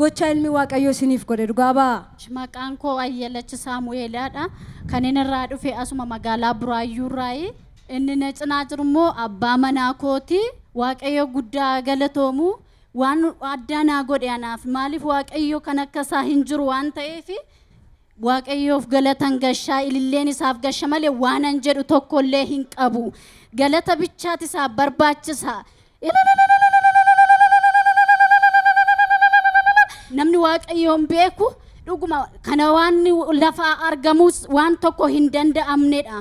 Gochaa ilmi Waaqayyoo isiniif godhe dhugaa ba'a. Maqaan koo Ayyalachi Saamu'eelaadha. Kan inni irraa dhufe asuma magaalaa Buraayyuurraayi. Inni na cinaa jiru immoo abbaa manaa kooti. Waaqayyo guddaa galatoomu. Waan addaa naa godhe anaaf. Maaliif Waaqayyo kan akka isaa hin jiru waan ta'eef Waaqayyoof galatan gashaa ililleen isaaf gasha malee waan an jedhu tokkollee hin qabu. Galata bichaati isaaf barbaachisa. Namni Waaqayyoon beeku dhuguma kana waan lafaa argamus waan tokko hin danda'amnedha.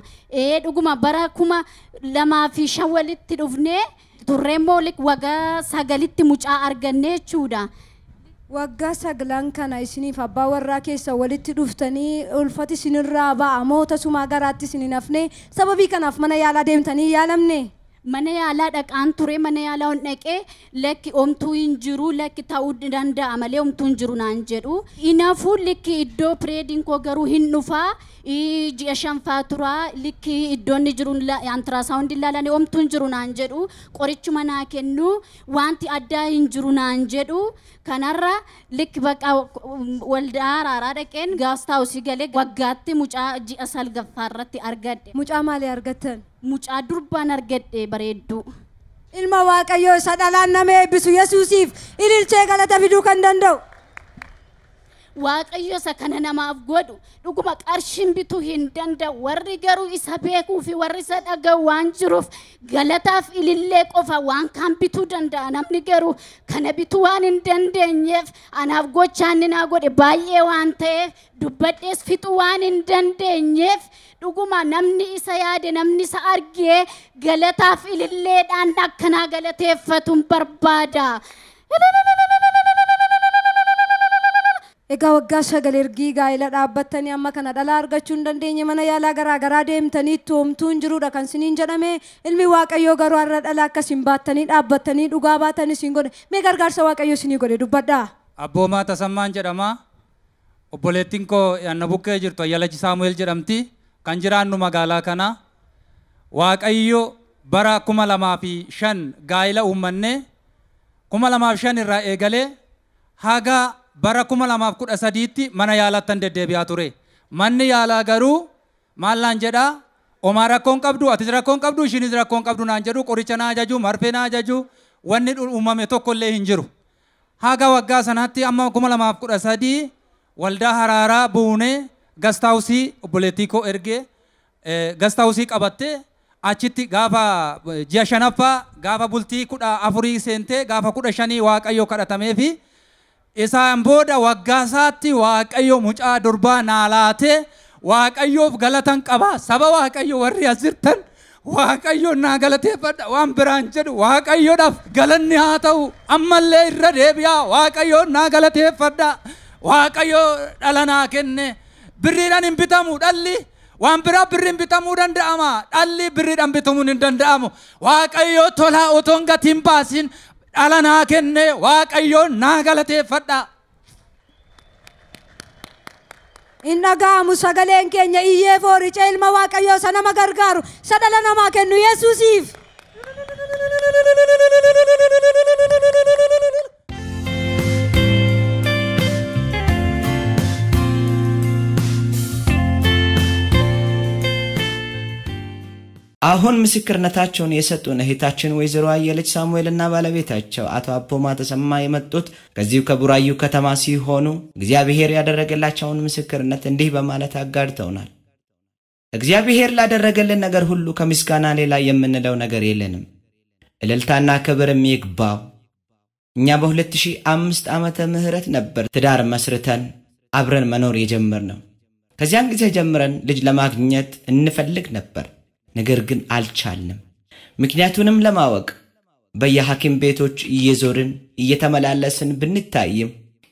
Dhuguma bara 2005 walitti dhufnee turreemmoo waggaa 9tti mucaa arganne jechuudha. Waggaa 9 kana isiniif abbaa warraa keessa walitti dhuftanii ulfati isinirraa ba'a moo tasumaa garaatti isin hin hafne? Sababii kanaaf mana yaalaa deemtanii yaalamne? Mana yaalaa dhaqaan ture, mana yaalaa on dhaqee lakki omtuu hin jiru, lakki ta'uu danda'a malee omtuu hin jiru naan jedhu. Inaafuu likki iddoo pireediin koo garuu hin dhufaa, ji'a 5 turaa, likki iddoo inni jiru antiraasaawundi ilaalanii omtuu hin jiru naan jedhu, qorichuma naa kennu, wanti addaa hin jiru naan jedhu. Kanarra likki bakka waldaa araaraa dhaqeen gaastaa galee waggaatti mucaa ji'a 9 irratti argadhe. Mucaa maalii argattan? Mucaa durbaan argadhe bareedduu. Ilma Waaqayyoo isa dhalaan nama eebbisu Yesuusiif ililchee galata fiduu kan danda'u. Waaqayyo isa kana namaaf godhu dhuguma qarshiin bituu hin danda'u. Warri garuu isa beekuu fi warri isa dhaga'u waan jiruuf galataaf ilillee qofa waan kaan bituu danda'a. Namni garuu kana bituu waan hin dandeenyeef anaaf gochaa inni naa godhe baay'ee waan ta'eef dubbadhees fixuu waan hin dandeenyeef dhuguma namni isa yaade namni isa argee galataaf ililleedhaan akkanaa galateeffatu hin barbaada. Egaa waggaa 9 ergii gaa'ela dhaabbattanii amma kana dhala argachuu hin dandeenye, mana yaalaa garaa garaa deemtanii itti homtuu hin jiruudha kan isiniin jedhame. Ilmi Waaqayyoo garuu har'a dhala akkasiin baattanii dhaabbattanii dhugaa baatan isin godhe. Mee gargaarsa Waaqayyoo isinii godhe dubbadhaa. Abboomaa Tasammaan jedhama. Obboleettiin koo Yanna bukkee jirtu Ayyalachi Saamu'eel jedhamti. Kan jiraannu magaalaa kana. Waaqayyo bara 2005 gaa'ela uummanne 2005 irraa eegalee haga bara 2013tti mana yaalaatti deddeebi'aa ture. Manni yaalaa garuu maal naan jedhaa? Omaa rakkoon qabdu, atis rakkoon qabdu, ishiinis rakkoon qabdu naan jedhu, qoricha naa ajaju, marfee naa ajaju, wanni uumame tokkollee hin jiru. Haga waggaa sanaatti amma 2013 waldaa haraaraa buunee gastaawusii obboleettii koo ergee gastaawusii qabattee achitti gaafa ji'a 5ffaa gaafa bultii 14 seentee gaafa 15 Waaqayyo kadhatameefi isaan booda waggaa isaatti Waaqayyo mucaa durbaa naa laatee Waaqayyoof galatan qaba. Saba Waaqayyo warri as jirtan Waaqayyo naa galateeffadha. Waan biraan jedhu Waaqayyoodhaaf galanni haa ta'u. Ammallee irra deebi'aa Waaqayyo naa galateeffadha. Waaqayyo dhala naa kenne. Birriidhaan hin bitamu dhalli. Waan biraa birriin bitamuu danda'ama. Dhalli birriidhaan bitamuun hin danda'amu. Waaqayyo tolaa otoo hin gatiin baasin dhala naa kenne. Waaqayyo naa galateeffadha. Hin dhaga'amu sagaleen keenya iyyee fooricha ilma Waaqayyoo isa nama gargaaru isa dhala namaa kennu Yesuusiif. አሁን ምስክርነታቸውን የሰጡን እህታችን ወይዘሮ አየለች ሳሙኤልና ባለቤታቸው አቶ አቦማ ተሰማ የመጡት ከዚሁ ከቡራዩ ከተማ ሲሆኑ እግዚአብሔር ያደረገላቸውን ምስክርነት እንዲህ በማለት አጋርተውናል። እግዚአብሔር ላደረገልን ነገር ሁሉ ከምስጋና ሌላ የምንለው ነገር የለንም። እልልታና ክብርም ይግባው። እኛ በ2005 ዓመተ ምህረት ነበር ትዳር መስርተን አብረን መኖር የጀመርነው። ከዚያን ጊዜ ጀምረን ልጅ ለማግኘት እንፈልግ ነበር። ነገር ግን አልቻልንም። ምክንያቱንም ለማወቅ በየሐኪም ቤቶች እየዞርን እየተመላለስን ብንታይም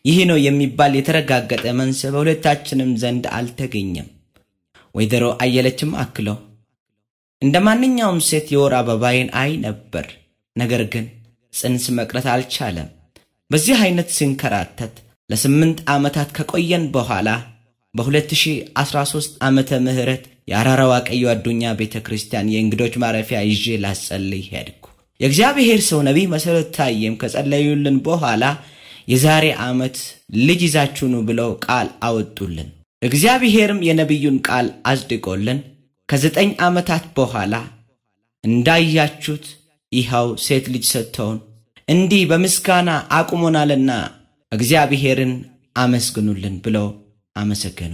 ይህ ነው የሚባል የተረጋገጠ መንስኤ በሁለታችንም ዘንድ አልተገኘም። ወይዘሮ አየለችም አክለው እንደማንኛውም ሴት የወር አበባዬን አይ ነበር፣ ነገር ግን ጽንስ መቅረት አልቻለም። በዚህ አይነት ስንከራተት ለ8 ዓመታት ከቆየን በኋላ በ2013 ዓመተ ምህረት የአራራ ዋቀዮ አዱኛ ቤተክርስቲያን የእንግዶች ማረፊያ ይዤ ላስጸልይ ሄድኩ። የእግዚአብሔር ሰው ነቢይ መሰረት ታየም ከጸለዩልን በኋላ የዛሬ ዓመት ልጅ ይዛችሁ ኑ ብለው ቃል አወጡልን። እግዚአብሔርም የነቢዩን ቃል አጽድቆልን ከ9 ዓመታት በኋላ እንዳያችሁት ይኸው ሴት ልጅ ሰጥተውን እንዲህ በምስጋና አቁሞናልና እግዚአብሔርን አመስግኑልን ብለው አመሰገኑ።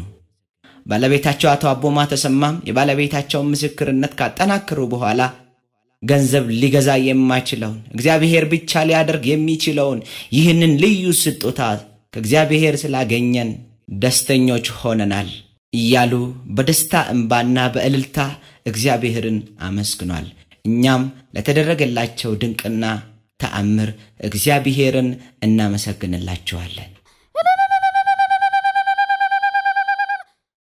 ባለቤታቸው አቶ አቦማ ተሰማም የባለቤታቸውን ምስክርነት ካጠናከሩ በኋላ ገንዘብ ሊገዛ የማይችለውን እግዚአብሔር ብቻ ሊያደርግ የሚችለውን ይህንን ልዩ ስጦታ ከእግዚአብሔር ስላገኘን ደስተኞች ሆነናል እያሉ በደስታ እንባና በእልልታ እግዚአብሔርን አመስግኗል። እኛም ለተደረገላቸው ድንቅና ተአምር እግዚአብሔርን እናመሰግንላቸዋለን።